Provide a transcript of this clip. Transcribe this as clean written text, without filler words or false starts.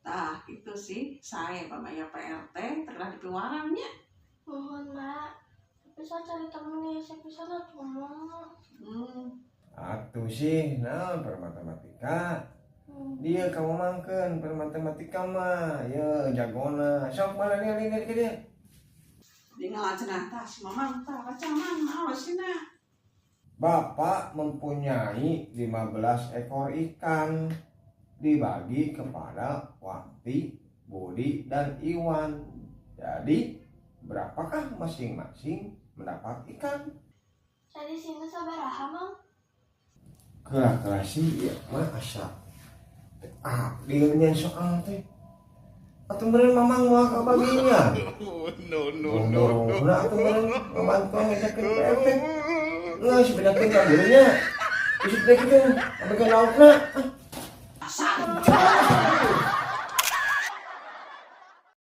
Tah, itu sih saya pamaya PR teh telah dipiwarang nya. Mohon, Mak. Tapi saya cari temen nih, saya bisa tuh, Mak. Atuh sih, nah bermatematika. Dia kamu mangkeun bermatematika mah, ya jagona. Sok mana nih nih nih dia. Di ngalah cenah tah si Mamang tah baca, Mang, naon sina. Bapak mempunyai 15 ekor ikan, dibagi kepada Wanti, Budi, dan Iwan. Jadi, berapakah masing-masing mendapat ikan? Jadi sini sabaraha, Mang? Kira-kira sih ya mah asa ah dia soal teh atau meureun Mamang moal kabaginya. No, no, no, no. Nah, atuh meureun ngabantuan ngejakeun PR teh. Geus bedakeun ka gurunya. Isuk teh kitu, kabagian laukna. Ah. Asal.